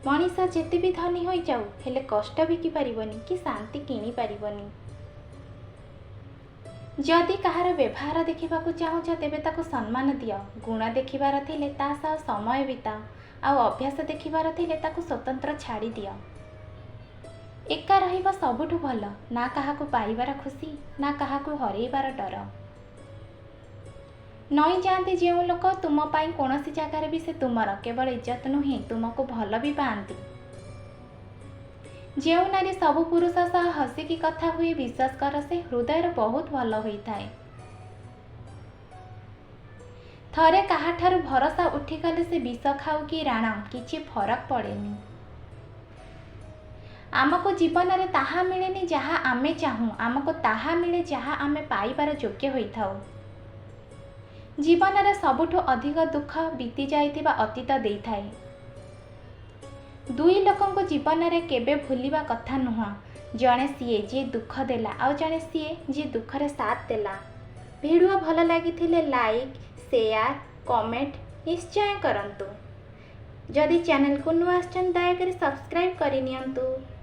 ମଣିଷ ଯେତେ ବି ଧନୀ ହୋଇଯାଉ, ହେଲେ କଷ୍ଟ ବିକି ପାରିବନି କି ଶାନ୍ତି କିଣି ପାରିବନି। ଯଦି କାହାର ବ୍ୟବହାର ଦେଖିବାକୁ ଚାହୁଁଛ, ତେବେ ତାକୁ ସମ୍ମାନ ଦିଅ। ଗୁଣ ଦେଖିବାର ଥିଲେ ତା ସହ ସମୟ ବିତାଅ, ଆଉ ଅଭ୍ୟାସ ଦେଖିବାର ଥିଲେ ତାକୁ ସ୍ୱତନ୍ତ୍ର ଛାଡ଼ିଦିଅ। ଏକା ରହିବା ସବୁଠୁ ଭଲ, ନା କାହାକୁ ପାଇବାର ଖୁସି, ନା କାହାକୁ ହରେଇବାର ଡର। ନଇଁ ଯାଆନ୍ତି ଯେଉଁ ଲୋକ ତୁମ ପାଇଁ, କୌଣସି ଜାଗାରେ ବି ସେ ତୁମର କେବଳ ଇଜ୍ଜତ ନୁହେଁ, ତୁମକୁ ଭଲ ବି ପାଆନ୍ତି। ଯେଉଁ ନାରୀ ସବୁ ପୁରୁଷ ସହ ହସିକି କଥା ହୁଏ, ବିଶ୍ୱାସ କର, ସେ ହୃଦୟର ବହୁତ ଭଲ ହୋଇଥାଏ। ଥରେ କାହାଠାରୁ ଭରସା ଉଠିଗଲେ ସେ ବିଷ ଖାଉ କି ରାଣ, କିଛି ଫରକ ପଡ଼େନି। ଆମକୁ ଜୀବନରେ ତାହା ମିଳେନି ଯାହା ଆମେ ଚାହୁଁ, ଆମକୁ ତାହା ମିଳେ ଯାହା ଆମେ ପାଇବାର ଯୋଗ୍ୟ ହୋଇଥାଉ। ଜୀବନରେ ସବୁଠୁ ଅଧିକ ଦୁଃଖ ବିତି ଯାଇଥିବା ଅତୀତ ଦେଇଥାଏ। ଦୁଇ ଲୋକଙ୍କୁ ଜୀବନରେ କେବେ ଭୁଲିବା କଥା ନୁହଁ, ଜଣେ ସିଏ ଯିଏ ଦୁଃଖ ଦେଲା, ଆଉ ଜଣେ ସିଏ ଯିଏ ଦୁଃଖରେ ସାଥ ଦେଲା। ଭିଡ଼ିଓ ଭଲ ଲାଗିଥିଲେ ଲାଇକ୍, ସେୟାର, କମେଣ୍ଟ ନିଶ୍ଚୟ କରନ୍ତୁ। ଯଦି ଚ୍ୟାନେଲକୁ ନୂଆ ଆସିଛନ୍ତି, ଦୟାକରି ସବସ୍କ୍ରାଇବ୍ କରିନିଅନ୍ତୁ।